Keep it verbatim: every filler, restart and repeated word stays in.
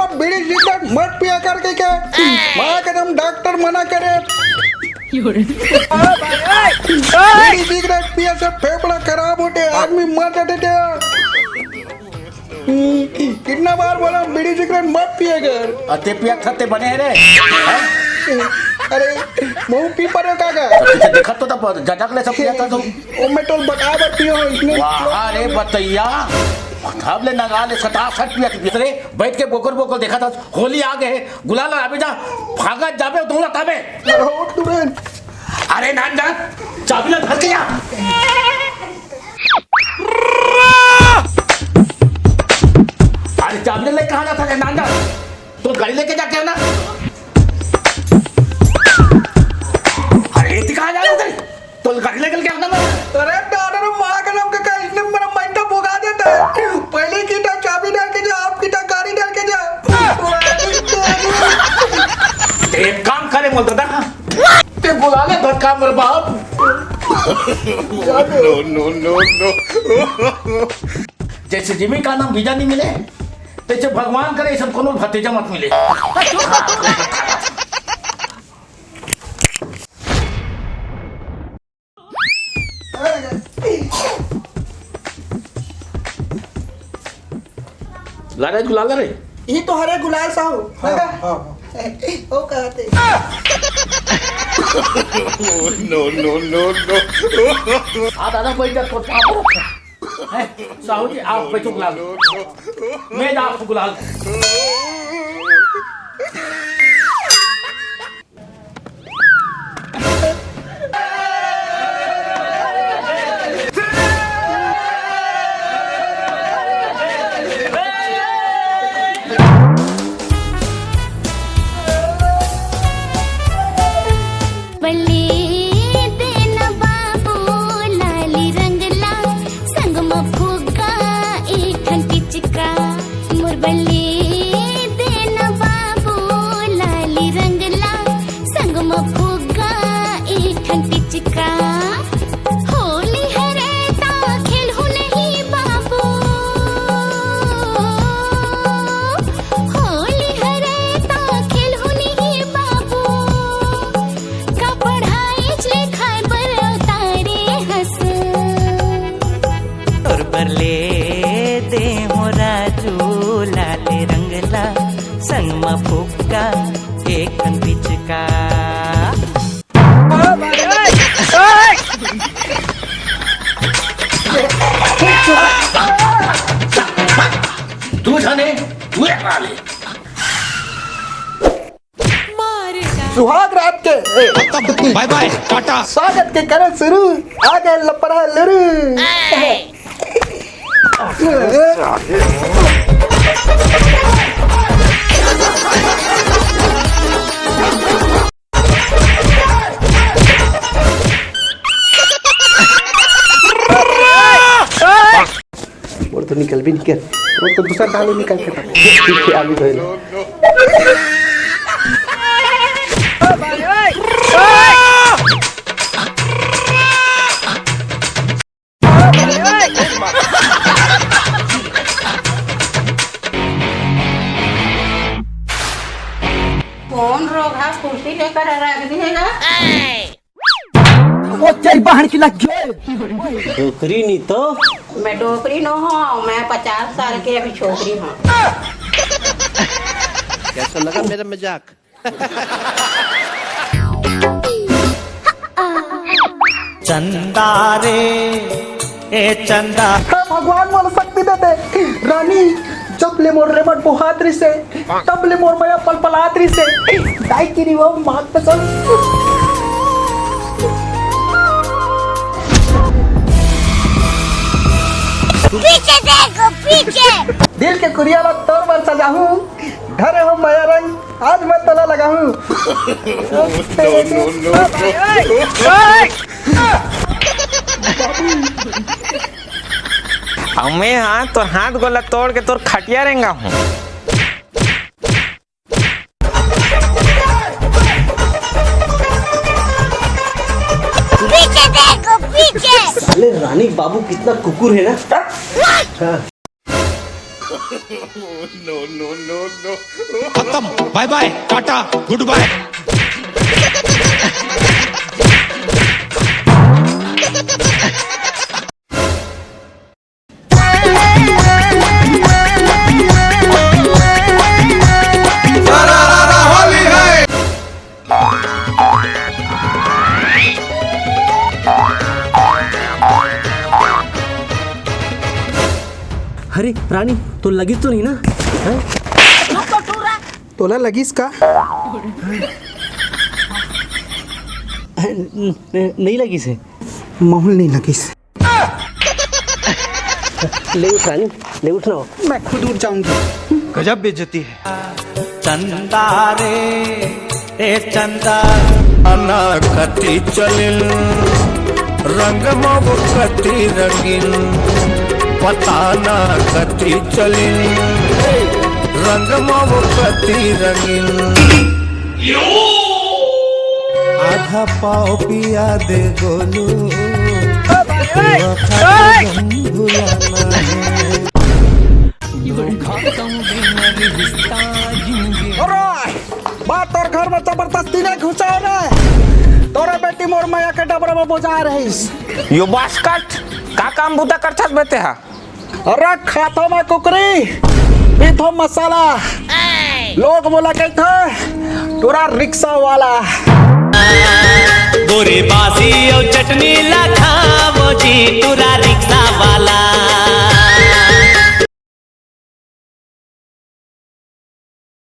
अब बीड़ी सिगरेट मत पिया करके क्या? माँ कसम, डॉक्टर मना करे। बीड़ी सिगरेट पिए से फेफड़ा खराब होते, आदमी मर जाते थे। हम्म, कितना बार बोला, बीड़ी सिगरेट मत पिए कर। अते पिया खते बने है रे। हैं? अरे, मुंह पी पड़े काका। तो पीछे देखत तो था, जटक ले सब पिया था तो। ओ, मैं तो बता बर पियो, इसने वाह रे बतैया, अब ले नगा ले सटासट पिया के भीतरे बैठ के बोकर बोकर देखा था। होली आ गए, गुलाल आबे जा, भागा जाबे दोनों ताबे। अरे उठ तुरंत। अरे नान जा, चाबी ला धर के जा। अरे चाबी ले कहाँ जाता है नान जा? तो गाड़ी लेके जाके आना। अरे ये कहाँ जा रहा है? तो गाड़ी लेकर क्या करना? अरे दादा रे, माँ का नाम का, का इसने मेरा माइंड तो भुगा देता है। पहले की था चाबी डाल के जा, आपकी था गाड़ी डाल के जा। एक काम करे बोल दादा, ते बुला ले धक्का मेरे बाप। No, no, no, no। जैसे जिमी का नाम वीजा नहीं मिले, तैसे भगवान करे सब कोनो भतीजा मत मिले। लारे गुलाल रे। ये तो हरे गुलाल साहू। हाँ, हाँ, हाँ। ओ कहते। No, no, no, no। आ दादा बैठ जा, तो पापा रखा। हैं? साहू जी, आप बैठो गुलाल। मैं जा आपको गुलाल। बल्ले देना बाबू लाली रंग ला, संग म फुग्गा एक ठन पिचका। मोर बल्ले देना बाबू लाली रंग ला, संग म फुग्गा एक ठन पिचका। होली हरे ता खेलहु नहीं बाबू, होली हरे ता खेलहु नहीं बाबू। का पढ़ाई लिखाई बर अवतारे हस। तोर बर ले दे हो राजू लाले रंग ला, संग म फुक्का एक ठन पिचका। तू जाने, तू एक वाले। सुहाग रात के, ए, बाय बाय, टाटा। स्वागत के करन शुरू, आ गए लपड़ा लुरू। मोर तो निकल भी निकल, मोर तो दूसरा डाले निकल के ठीक है, आलू धोए लो। कौन रोग है, कुर्सी लेकर रख दिएगा। ओ तेरी बहन की लग गई। डोकरी नहीं तो। मैं डोकरी न हूँ, मैं पचास साल की अभी छोकरी हूँ। कैसा लगा मेरा मजाक? चंदा रे, ए चंदा। हे भगवान, मोला शक्ति दे दे। रानी, जब ले मोर रेमट बोहात रिसे, तब ले मोर मया पलपलात रिसे। दाई की री वो मात कसम। पीछे देखो, पीछे। दिल के कुरिया ला तोर बर सजाहूं, धरे हो मया रंग, आज मैं तोला लगाहूं। No, no, no, no। अउ मैं हा तोर हाथ गोला तोड़ के तोर खटिया रेंगा हूँ। पीछे देखो, पीछे। साले रानी बाबू कितना कुकुर है ना। हाँ। खत्म। बाय बाय, टाटा, गुड बाय। अरे रानी, तो लगिस तो नहीं ना? हैं? तोला लगिस का? नहीं लगिस हे। महूल नहीं लगिस। ले उठ रानी, ले उठ ना। मैं खुद उठ जाऊंगी। गजब बेइज्जती है। चंदा रे, ए चंदा। पता ना कति चलिन, रंग मव कति रंगीन। पता ना कति चलिन, रंग मव कति रंगीन। आधा पाव पिया दे गोलू, अरे, बात तोर घर में जबरदस्ती नहीं घुसा रे। तोरे बेटी मोर मया के डबरा में बोजा रहीस। यो बास्कट, का काम बूता करथस बे तेहा? अरे खाथों मैं कुकरी, पीथों मसाला, लोग मोला कहिथे टूरा रिक्शा वाला। गोरे बासी अउ चटनी ला खावो जी, टूरा रिक्शा वाला।